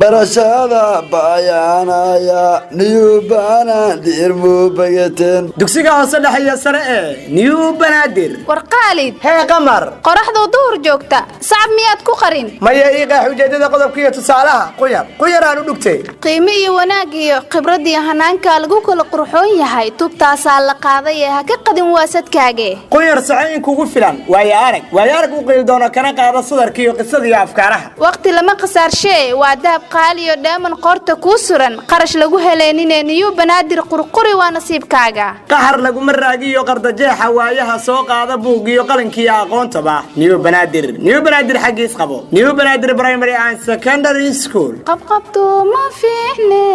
Barashada bayaanaya New Banaadir muubagateen. Dugsiga hoose, dhexe iyo sare ee New Banaadir. War Qaalid. Hee Qamar. Qoraxdoo duhur joogta sacab miyaad ku qarin? Maya, ii qeex ujeedada qodobka iyo tusaalaha. Quyar quyar aan u dhugtay. Qiimo iyo wanaag iyo khibrad iyo hanaankaa lagu kala qurxoon yahay, tubtaasaa la qaaday ee ha ka qadin waasadkaage. Quyar soco in kugu filan, waayo arag, waayo arag u qiil doono, kana qaado sudarka iyo qisada iyo afkaaraha. Waqti lama khasaarshee, waa dahab qaaliyo dheeman qoorta kuu suran, qarash lagu heleeninee New Banaadir qurquri, waa nasiibkaaga. Qaxar laguma raagiyo qardajeexa waayaha, soo qaada buug iyo qalinkiiyo aqoontaba. New Banaadir, New Banaadir xaggiis qabo, New Banaadir Primary and Secondary School. Qabqabtu ma fiicne,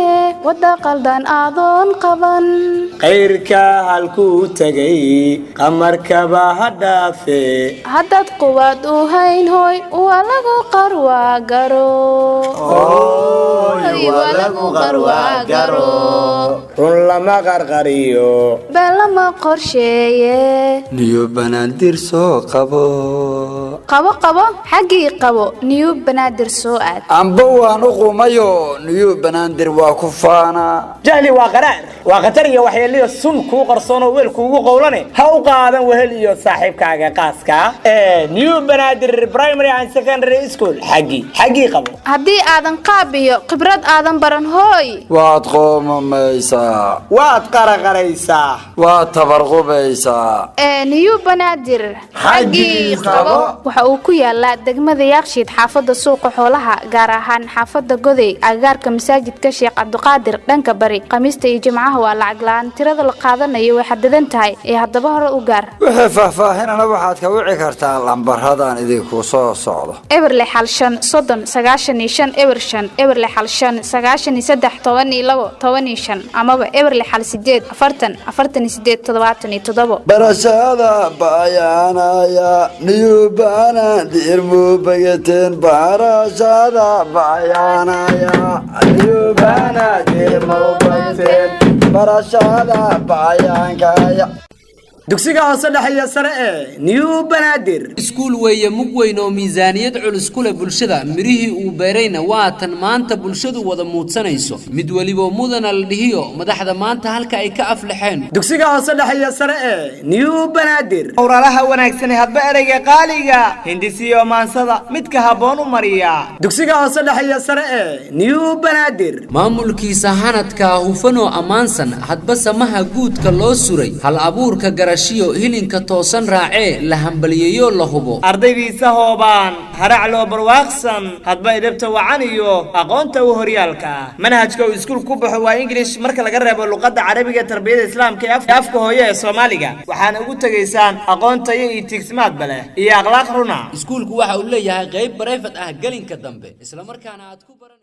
wadda qaldan adoon qaban. Qayrka halkuu tegay qamarkaba ha dhaafe. Haddaad quwaad u hayn hoy, waa lagu qarwaa garo. Waa lagu qarwaa garo. Run lama qarqariyo. Been lama qorsheeye. New Banaadir soo qabo. Qabo, qabo, xaggii qabo, New Banaadir soo aad. Amba waan u qumayo, New Banaadir waa ku faanaa. Jahli waa qaraar, waa khatar iyo waxyeeliyo sun kuu qarsoonoo weel kuugu qowlane. Ha u qaadan wehel iyo saaxiibkaaga qaaska ee New Banaadir Primary and Secondary School. Xaggii, xaggii qabo. Haddii aadan qaab iyo khibrad aadan baran hooy. Waad qoomamaysaa. Waad qaraqaraysaa. Waad tabarqubaysaa. Ee New Banaadir xaggii qabo. Waxa uu ku yaalaa degmada Yaaqshiid, xaafadda Suuqa Xoolaha, gaar ahaan xaafadda Goday, agagaarka masaajidka Sheekh Cabdiqaadir, dhanka bari. Khamiista iyo Jimcaha waa lacag la-aan. Tirada la qaadanayo way xadidan tahay ee haddaba hore u gaar. Wixii faahfaahinana waxaad ka wici kartaa lambaradan idinku soo socdo. 061 530 95 05, 061 593 12 15 amaba 068 40 48 77. Barashada bayaanaya New Banaadir muubagateen. Barashada bayaanaya New Banaadir muubagateen. Barashada bayaankaya. Dugsiga hoose, dhexe iyo sare ee New Banaadir. Iskuul weeye mug weyn oo miisaaniyad culus ku leh bulshada. Mirihii uu beerayna waa tan maanta bulshadu wada muudsanayso, mid weliba mudana la dhihiyo madaxda maanta halka ay ka aflaxeen. Dugsiga hoose, dhexe iyo sare ee New Banaadir. Owralaha wanaagsan, hadba ereyga qaaliga hindisiyo maansada midka habboon u mariya. Dugsiga hoose, dhexe iyo sare ee New Banaadir. Maamulkiisa hanadkaa hufanoo ammaansan, hadba samaha guudka loo suray, hal abuurka garashiyo hilinka toosan raacee la hambaliyeeyo la hubo. Ardaydiisa hoobaan harac loo barwaaqsan, hadba idabta wacan iyo aqoonta u horyaalka. Manhajka uu iskuul ku baxo waa English, marka laga reebo luqadda Carabiga, tarbiyada Islaamka ee afka hooye ee Soomaaliga. Waxaana ugu tegaysaan aqoon tayo iyo tiigsimaadba leh iyo akhlaaq runa. Iskuulku waxa uu leeyahay qayb private ah gelinka dambe, islamarkaana aad ku baran